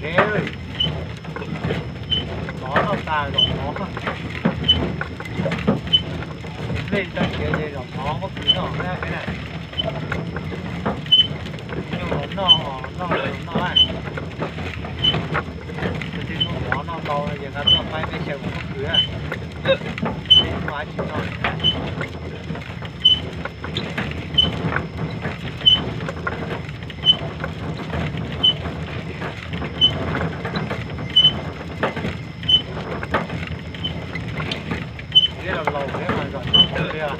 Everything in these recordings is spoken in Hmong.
Mov noj tas zaum mov, nej tag siav ces zaum mov pob kws noj na. Nyuj los noj, noj los noj. Tus twg muaj mov noj tau ces nqa tuaj faib peb xyaw mov pob kws, peb muaj dab tsi noj li na. Thiab los laus thiab mas zom zaws li os.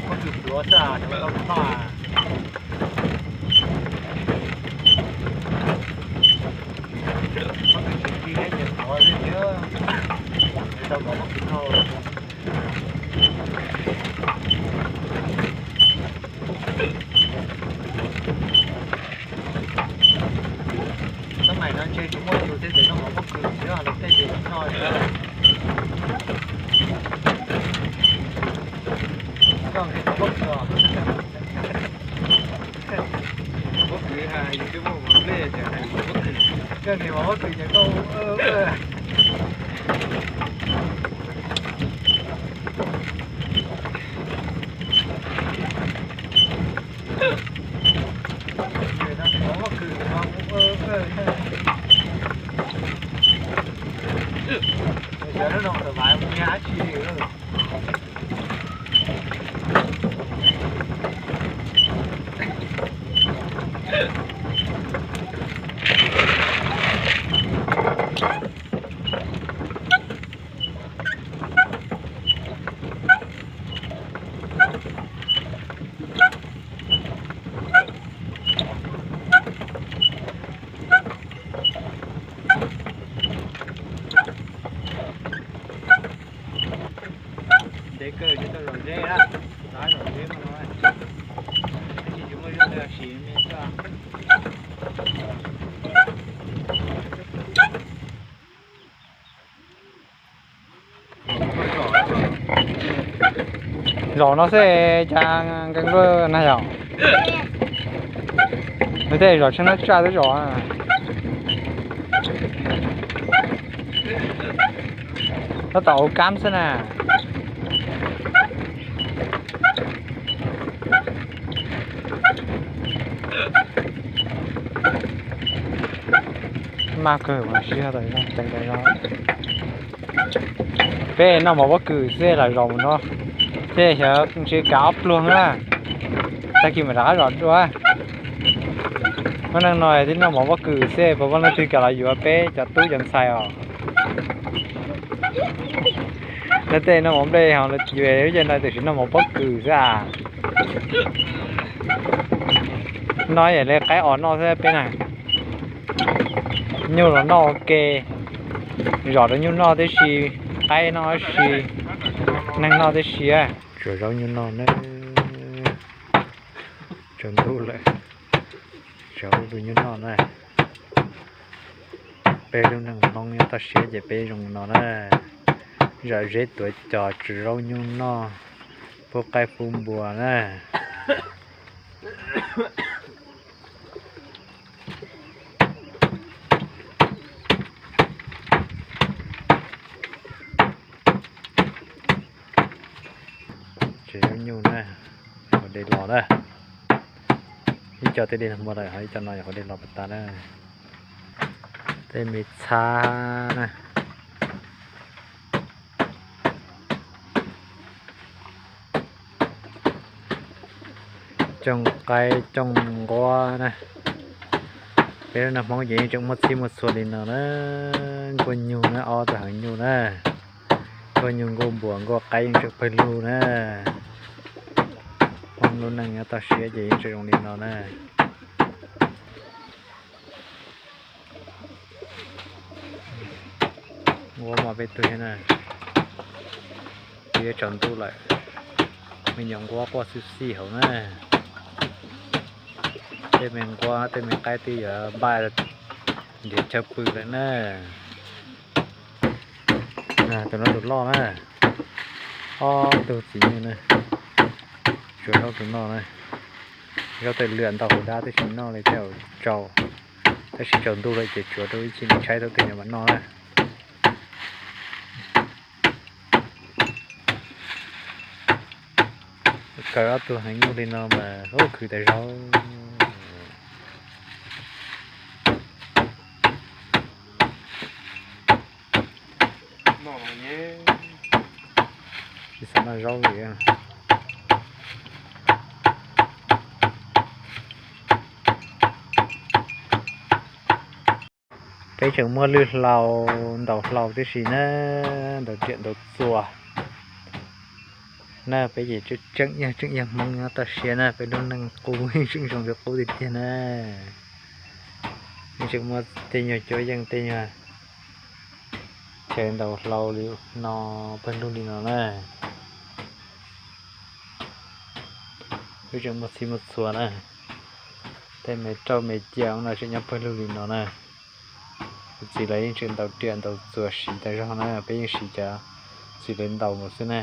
Pob kws pluav xwb, tau noj. Pob kws tsis ci thiab ces pluav li thiab, tau kom pob kws noj. Tab mas no ntshe tsis muaj yus thiab ces noj mov pob kws xwb, lawv tej ces noj thiab. Koj nqhis mov pob kws os? Pob kws hais yus twb muaj mov nplej ces hais mov pob kws. Koj nqhis mov pob kws ces koj Xyov lub no tawm vaj mus nyiag dab tsi li. Ntev kawg tsis tau zom zeb na, lawv zom zeb no, tsis muaj zog ntawd sim me xwb. Zom no xwb cas nkees luaj na yom. Nws tej zom tsheb nab tsaj twb zom. Tab tom ua kab xwb na. Maj kawg mas siab tas teev tas zog. Peb noj mov pob kws xwb lam zom mus no, thiaj xyov ntshe kav ob pluag na, tag kis mam rov qab zom dua. Muaj neeg no twb noj mov pob kws xwb, puas muaj leej twg kam los yuav peb cov tub cov ntxhais os? Lawv tej noj mov nplej ho lawv yuav lub caij no tam sim noj mov pob kws xwb a. Noj yam li qaib os noj xwb peb na. Nyuj los noj ua ke, zom rau nyuj noj tib si, qaib noj tib si, neeg noj tib si. Tsuav zaub nyuj noj na, tsaus ntuj lawm, tsuav ua nyuj noj na. Peb lub neej Hmoob nyob toj siab ces peb zoo no na, zom zeb tuav cos tsuav zaub nyuj noj, pub qaib pub npua na. Tsev zaub nyuj na, qhov dej los na. Ib co tej dej muag lawm ho ib co no yog qhov dej los puas tas na. Tej me txhab na. Cooj qaib cooj nquab na. Peb lub neej Hmoob ces yeej tseem muaj txhij muaj txhua li no na. Nkuaj nyuj na, ob tug heev nyuj na. Ua nyuag nkuaj npuas nkuaj qaib yeej tseem pawg lug na. Hmoob lub neej nyob toj siab ces yeej tseem zoo li no na. Nquab mos peb tug thiab na. Twb yuav tsaus ntuj lawm, me nyuam nquab quaj xwb xij hauv na. Tej me nquab tej me qaib twb yuav npaj nrhiav chaw pw lawm na. Tus no tus loj na, ob tug txiv nyuj na, tsuas zaub tus no na. Zaub tej lwam ntau hauv dab tab sis noj li tej zaum tsaus, tab sis tsaus ntuj lawm ces tsuav rau ib chim tshaib tau tej no mam noj na. Kaw ob tug heev nyuj li no mas khwv tas zaub. Tsis xav noj zaub li. Peb tseem muaj lwj hlau, ntaus hlau tib si na, ntaus riam ntaus txuas na. Peb ces tseem yog tseem yog Hmoob nyob toj siab na, peb lub neej qub tseem zoo li qub tiag tiag na. Yeej tseem muaj tej nyuag cuab yeej tej nyuag chaw ntaus hlau li no, pawg lug li no na. Wb tseem muaj txhij muaj txhua na, tej me rauj me cia no tseem nyob pawg lug li no na. Kuv txiv lawv yeej tseem ntaus riam ntaus txuas siv tas zog na, peb yeej siv cov txiv lawv ntaus mus xwb na.